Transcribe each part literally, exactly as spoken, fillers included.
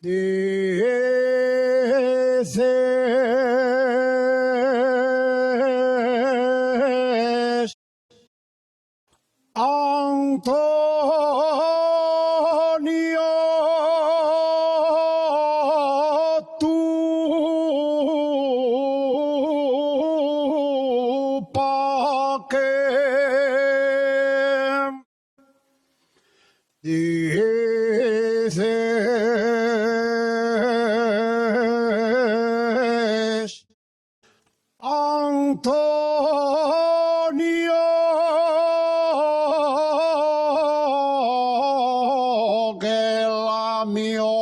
Dices, Antonio, ¿tú pa qué dices, Antonio, que la mio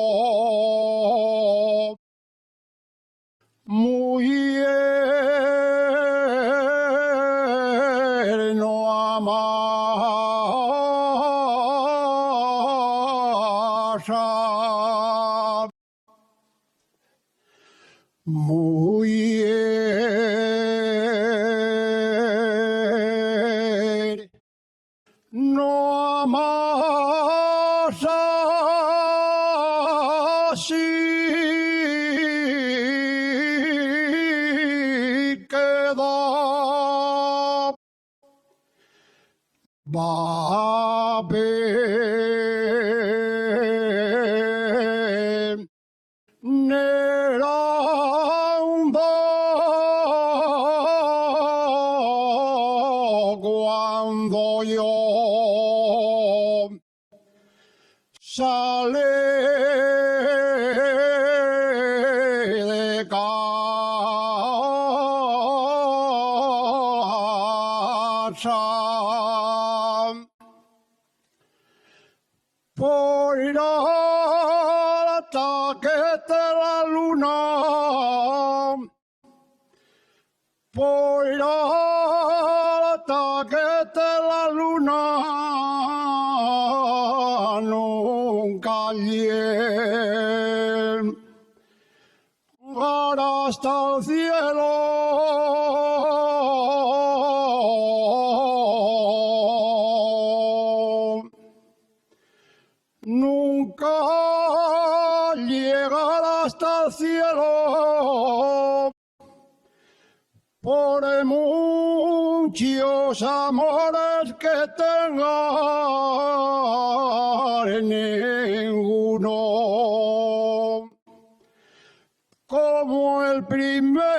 muyer no amasa? Muyer no amasa, si queda va a ver. Nerando cuando yo salí de casa. Por ir hasta que esté la luna, por ir hasta que esté la luna, nunca llegué hasta el cielo. Nunca llegará hasta el cielo, por muchos amores que tenga, ninguno como el primer